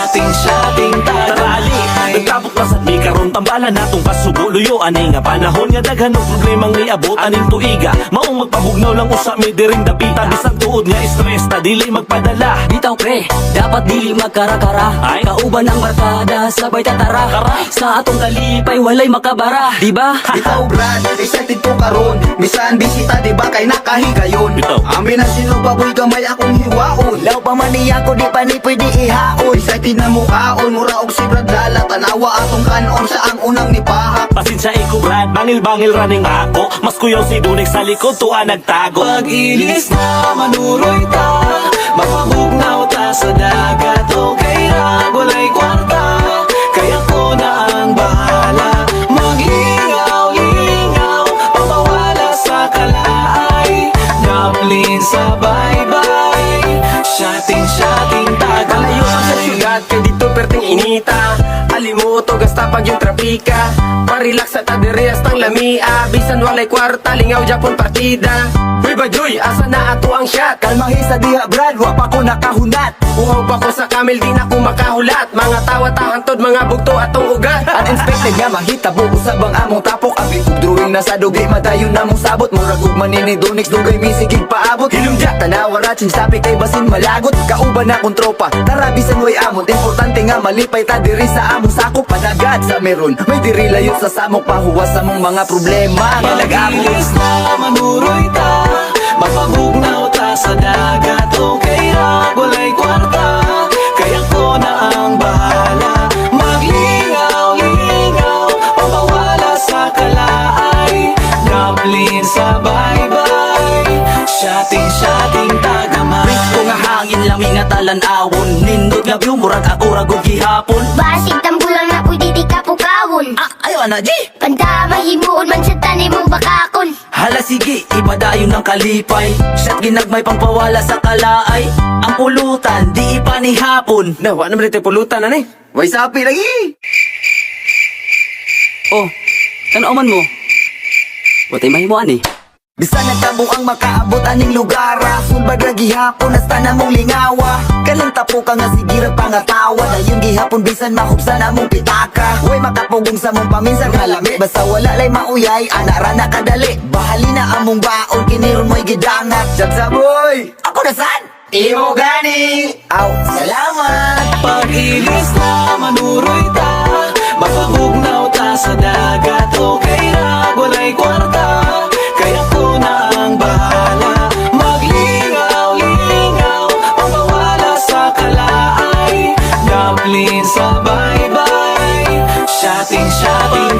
Shotting, shotting, Tarali, nagtabok na sad mi karon, tambala natong kasubo. Luyo ani nga panahon nga daghan og problemang niabot aning tuiga. Maong magpabugnaw lang usa mi diring dapita. Bisan tuod nga stress ta, dili magpadala. Bitaw pre, dapat dili magkara-kara. Ay. Kauban ang barkada, sabay tatara. Tara. Sa atong kalipay, walay makabara. Di ba? Bitaw Brad, excited ko karon. Bisan bisita, di ba kay nakahigayon? Bitaw. Amin na sino baboy, gamay akong hiwaon. Law pa man niya ko, di pa ni pwede ihaon. Excited na mukaon, mura og si Brad Lala. Tanawa atong kanon sa ang unang nipahak. Pasensya iko Brad, bangil-bangil running ako. Mas kuyaw si Dunik sa likod, tuwa nagtago. Pag-ilis na manuroy ta, mapabugnaw ta sa dagat. Okay ra, walay kwarta, kaya ko na ang bahala. Maglingaw-lingaw, pamawala sa kalaay. Dumpling sa bye-bye, shotting, shotting, Malayo pa sa tagamay. Syudad kay dito perting inita. Alimuto gasta pag yung trapika. Parelax sa tadiri hastang lamia. Bisan walay kwarta, lingaw Japon partida. Uy bajoy, asa na ato ang shot? Kalmahi sa diha Brad, wa pa ko nakahunat. Uhaw pa ko sa camel, di na ko makahulat. Mga tawa tahantod, mga bugto atong ugat. Unexpected nga mahitabo usab ang among tapok. Abi kog drawing na sa dugay madayon na mong sabot. Murag ug manini Donix dugay mi sigig paabot. Hilumja tanawa ra change topic kay basin malagot. Kauban na kong tropa, tara bisan way amot. Importante nga malipay ta diri sa among sakop. Panagat sa meron, may diri layo sa samok. Pahuwas sa mong mga problema nga nag-amot. Pag-ilis na manuroy ta, mapabugnaw ta sa dagat. Okay ra, walay kwarta, kaya ko na ang bahala. Maglingaw-lingaw, pamawala sa kalaay. Dumpling sa bye-bye, shotting, shotting, tagamay. Presko nga hangin, lami nga talan-awon. Nindot nga view, murag ako ragog gihapon. Basig tambulang na pwede di ka pukawon. Ah, ayaw ana, G! Panda mahimuon man sa tanim mong bakakon. Hala sige, ipadayon ng kalipay. Shot ginagmay pangpawala sa kalaay. Ang pulutan, di ipanihapon. Na, wa naman dito pulutan, ani. Way sapi lagi. Oh, tanaw man mo. Watay mahimuan eh. Bisan nagtabo ang makaabot aning lugar. Sulbad ra gihapon hasta na mong lingawa. Kalang tapo ka nga sigira pangatawa. Dayon gihapon bisan mahubsan among pitaka. Way makapugong sa mong paminsan nga lami. Basta wala lay mauyay, ana ra na kadali. Bahali na among baon, kiniron mo'y gidangat. Jab sa boy! Ako na san! Imo gani! Aw, salamat! Pag-ilis na manuroy ta, mapabugnaw ta sa dagat. Okay ra, walay kwarta, kaya ko na ang bahala. Maglingaw-lingaw, pamawala sa kalaay. Dumpling sa bye-bye, shotting, shotting.